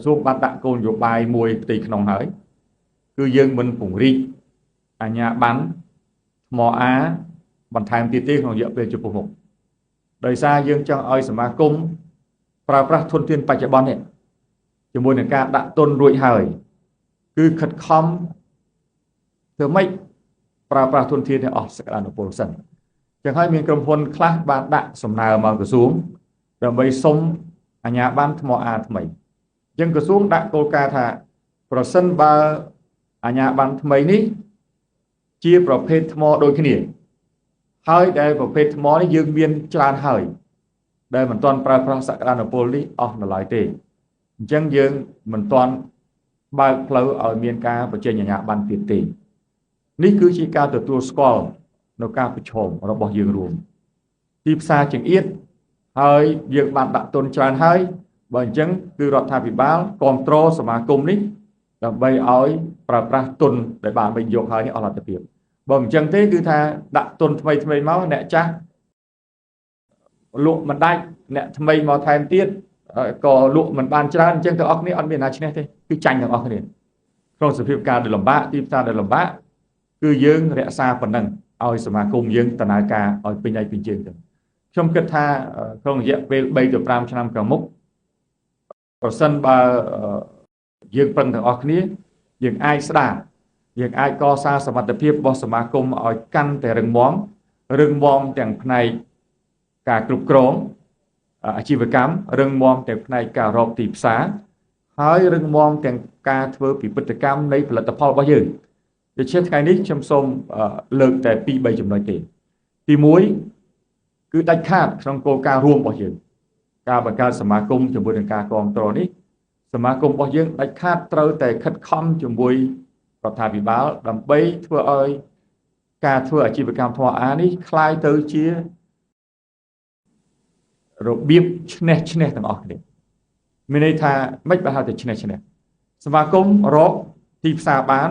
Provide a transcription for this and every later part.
ក្រសួងបានដាក់គោលនយោបាយមួយផ្ទៃក្នុងហើយគឺយើងមិនពង្រីកអាជ្ញាប័ណ្ណថ្មអាបន្ថែមទៀតទេក្នុងរយៈពេលចំពោះមុខដោយសារយើងចង់ឲ្យសមាគមប្រើប្រាស់ធនធានបច្ចុប្បន្ននេះជាមួយនឹងការដាក់ទុនរួចហើយគឺខិតខំធ្វើម៉េចប្រើប្រាស់ធនធានឲ្យអស់សក្តានុពលសិនចឹងហើយមានក្រុមហ៊ុនខ្លះបានដាក់សំណើមកក្រសួងដើម្បីសុំអាជ្ញាប័ណ្ណថ្មអាថ្មីចឹងក្រសួងដាក់គោលការណ៍ថាប្រសិនបើអាជ្ញាប័ណ្ណថ្មីនេះជាប្រភេទថ្មដូចគ្នាហើយដែលប្រភេទថ្មនេះយើងមានច្រើនហើយដែលមិនទាន់ប្រើប្រាស់សក្តានុពលនេះអស់នៅឡើយទេអញ្ចឹងយើងមិនទាន់បើកផ្លូវឲ្យមានការបញ្ចេញអាជ្ញាប័ណ្ណទៀតទេនេះគឺជាការទទួលស្គាល់នៅការប្រឈមរបស់យើងរួមទីផ្សារចង្អៀតហើយយើងបានដាក់ទុនច្រើនហើយបើអញ្ចឹងគឺរដ្ឋាភិបាលគ្រប់គ្រងសមាគមនេះដើម្បីឲ្យប្រើប្រាស់ទុនដែលបានវិនិយោគហើយនេះអស់លទ្ធភាពបើមិនអញ្ចឹងទេគឺថាដាក់ទុនថ្មីថ្មីមកអ្នកចាស់លក់មិនដាច់អ្នកថ្មីមកថែមទៀតក៏លក់មិនបានច្រើនអញ្ចឹងទាំងអស់គ្នាអត់មានណាឈ្នះទេគឺចាញ់ទាំងអស់គ្នាក្នុងសភាពការដែលលំបាកទីផ្សារដែលលំបាកគឺយើងរក្សាប៉ុណ្ណឹងឲ្យសមាគមយើងដំណើរការឲ្យពេញដៃពេញជើងទៅខ្ញុំគិតថាក្នុងរយៈពេល3ទៅ5ឆ្នាំខាងមុខប្រសិនបើយើងប្រឹងទាំងអស់គ្នាយើងអាចស្ដារយើងអាចកសាងសមត្ថភាពរបស់សមាគមឲ្យកាន់តែរឹងមាំរឹងមាំទាំងផ្នែកការគ្រប់គ្រងអាជីវកម្មរឹងមាំទាំងផ្នែកការរកទីផ្សារហើយរឹងមាំទាំងការធ្វើពិពិធកម្មនៃផលិតផលរបស់យើងដូច្នេះថ្ងៃនេះខ្ញុំសូមលើកតែ2 3ចំណុចទេទី1គឺដាច់ខាតក្នុងគោលការណ៍រួមរបស់យើងការបង្កើតសមាគមជាមួយនឹងការគ្រប់គ្រងនេះសមាគមរបស់យើងដាច់ខាតត្រូវតែខិតខំជាមួយរដ្ឋាភិបាលដើម្បីធ្វើឲ្យការធ្វើអាជីវកម្មធម៌អានេះคล้ายទៅជារបៀបឈ្នះឈ្នះទាំងអស់គ្នាមានន័យថាមិនបើហៅតែឈ្នះឈ្នះសមាគមរកទីផ្សារបាន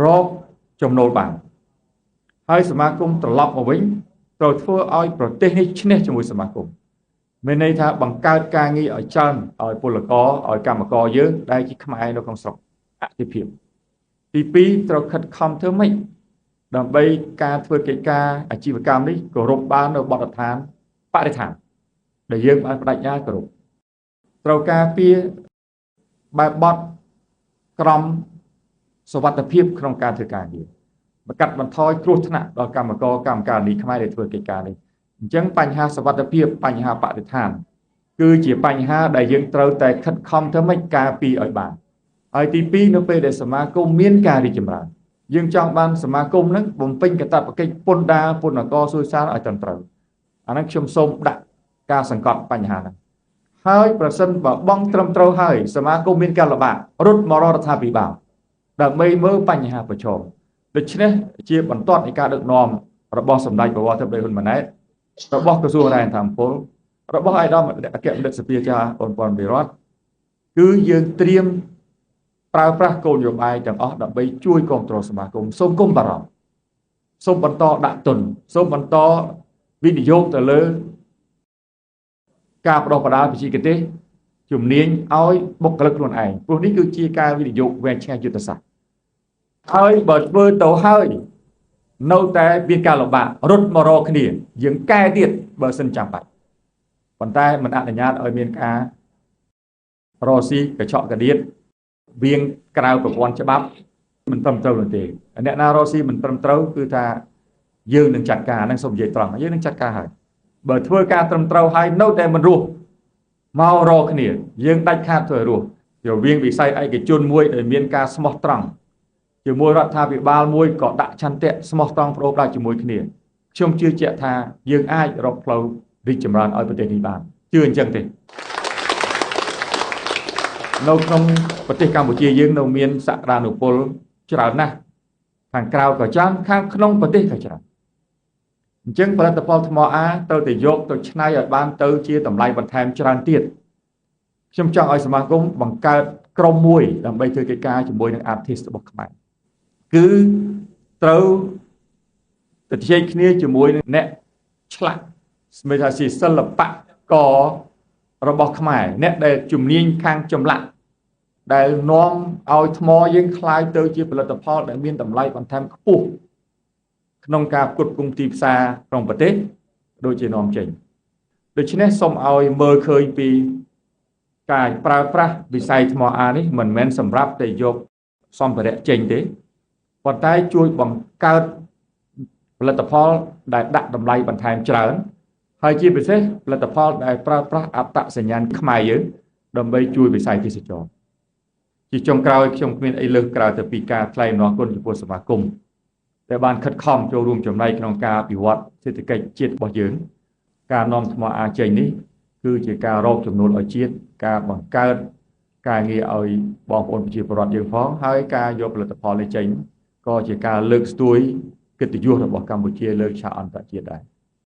រកចំណូលបានហើយសមាគមត្រឡប់មកវិញត្រូវធ្វើឲ្យប្រទេសនេះឈ្នះជាមួយសមាគមមានន័យថាបង្កើតការងារឲ្យច្រើនឲ្យពលករឲ្យកម្មករយើងដែលជាខ្មែរនៅក្នុងស្រុកអតិភិបទី2ត្រូវខិតខំធ្វើម៉េចដើម្បីការធ្វើកិច្ចការអាជីវកម្មនេះគោរពបាននៅបទដ្ឋានបរិស្ថានដែលយើងបានបដិញ្ញាគោរពត្រូវការពារបែបបទក្រមសុវត្ថិភាពក្នុងការធ្វើការងារបង្កាត់បន្ថយគ្រោះថ្នាក់ដល់កម្មករកម្មការិនីខ្មែរដែលធ្វើកិច្ចការនេះអញ្ចឹងបញ្ហាសុវត្ថិភាពបញ្ហាបរិស្ថានគឺជាបញ្ហាដែលយើងត្រូវតែខិតខំធ្វើម៉េចការពារឲ្យបានហើយទី2នៅពេលដែលសមាគមមានការរីកចម្រើនយើងចង់បានសមាគមហ្នឹងបំពេញកាតព្វកិច្ចពន្ធដារពន្ធកសួយសារឲ្យត្រឹមត្រូវអាហ្នឹងខ្ញុំសូមដាក់ការសង្កត់បញ្ហាហ្នឹងហើយប្រសិនបើបងត្រឹមត្រូវហើយសមាគមមានការលំបាករត់មករករដ្ឋាភិបាលដើម្បីមើលបញ្ហាប្រឈមដូច្នេះជាបន្ទាត់នៃការដឹកនាំរបស់សម្ដេចប្រវត្តិធិបតីហ៊ុនម៉ាណែតរបស់ក្រសួងរ៉ែធម្មពលរបស់ឯកឧត្តមអគ្គបណ្ឌិតសភាចារ្យអូនប៉ុនវិរតគឺយើងត្រៀមប្រើប្រាស់គោលនយោបាយទាំងអស់ដើម្បីជួយគ្រប់គ្រងសមាគមសូមគុំបារម្ភសូមបន្តដាក់ទុនសូមបន្តវិនិយោគទៅលើការបដិបដាបច្ចេកទេសជំនាញឲ្យបុគ្គលិកខ្លួនឯងព្រោះនេះគឺជាការវិនិយោគវែងឆ្ងាយយុទ្ធសាស្ត្រហើយបើធ្វើទៅហើយនៅតែមានការលំបាករត់មករកគ្នាយើងកែទៀតបើសិនចាំបាច់ប៉ុន្តែមិនអនុញ្ញាតឲ្យមានការរកស៊ីកញ្ចក់កដៀតវៀងក្រៅប្រព័ន្ធច្បាប់មិនត្រឹមត្រូវនោះទេអ្នកណារកស៊ីមិនត្រឹមត្រូវគឺថាយើងនឹងចាត់ការហ្នឹងសូមនិយាយត្រង់យើងនឹងចាត់ការហើយបើធ្វើការត្រឹមត្រូវហើយនៅតែមិនរស់មករកគ្នាយើងដាច់ខាតធ្វើឲ្យរស់រវាងវិស័យឯកជនមួយដែលមានការស្មោះត្រង់ជាមួយរដ្ឋាភិបាលមួយក៏ដាក់ឆន្ទៈស្មោះត្រង់ប្រោបដាច់ជាមួយគ្នាខ្ញុំជឿជាក់ថាយើងអាចរកផ្លូវរីកចម្រើនឲ្យប្រទេសនេះបានជឿអញ្ចឹងទេនៅក្នុងប្រទេសកម្ពុជាយើងនៅមានសក្តានុពលច្រើនណាស់ខាងក្រៅក៏ច្រើនខាងក្នុងប្រទេសក៏ច្រើនអញ្ចឹងផលិតផលថ្មអាត្រូវតែយកទៅច្នៃឲ្យបានទៅជាតម្លៃបន្ថែមច្រើនទៀតខ្ញុំចង់ឲ្យសមាគមបង្កើតក្រុមមួយដើម្បីធ្វើកិច្ចការជាមួយនឹង artist របស់ខ្មែរគឺត្រូវទៅជែកគ្នាជាមួយនឹងអ្នកឆ្លាក់ស្មេថាជាសិល្បកររបស់ខ្មែរអ្នកដែលជំនាញខាងចម្លាក់ ដែលនាំឲ្យថ្មយើងក្លាយទៅជាផលិតផលដែលមានតម្លៃបន្ថែមខ្ពស់ក្នុងការផ្គត់ផ្គង់ទីផ្សារក្នុងប្រទេសដូចជានាំចេញ។ ដូច្នេះសូមឲ្យមើលឃើញពីការប្រើប្រាស់វិស័យថ្មអានេះ មិនមែនសម្រាប់តែយកសម្ភារៈចេញទេ ប៉ុន្តែជួយបង្កើតផលិតផលដែលដាក់តម្លៃបន្ថែមច្រើន ហើយជាពិសេសផលិតផលដែលប្រើប្រាស់អត្តសញ្ញាណខ្មែរយើង ដើម្បីជួយវិស័យទេសចរ។ ជាចុងក្រោយ ខ្ញុំគ្មានអីលើសក្រៅទៅពីការថ្លែងអំណរគុណចំពោះសមាគមដែលបានខិតខំចូលរួមចំណែកក្នុងការអភិវឌ្ឍសេដ្ឋកិច្ចជាតិរបស់យើង។ ការនាំថ្មអាចេញនេះ គឺជាការរកចំណូលឲ្យជាតិ ការបង្កើតការងារឲ្យបងប្អូនប្រជាពលរដ្ឋយើងផង ហើយការយកផលិតផលនេះចេញ ក៏ជាការលើកស្ទួយកិត្តិយសរបស់កម្ពុជាលើឆាកអន្តរជាតិដែរ។